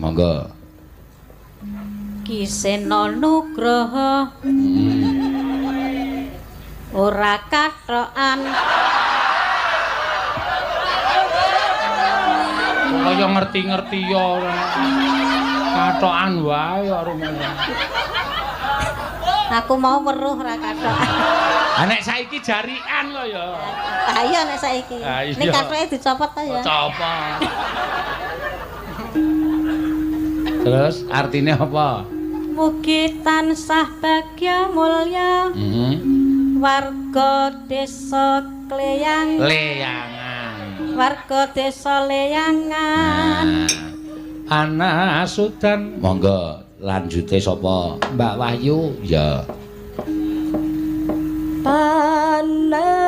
Monggo. Ki Seno Nugroho. Ora kathokan. Kaya ngerti-ngerti ya ora. Kathokan wae kok rumene. Aku mau weruh ora kathokan. Ha nek saiki jarian kok ya. Ah iya nek saiki. Nek kathoke dicopot ta ya. Copot. Terus artine apa? Mugi tansah bagya mulya. Warga desa Kleyangan. Leyangan. Warga desa Leyangan. Ana Sudan. Monggo lanjute sapa? Mbak Wahyu. Ya. Panas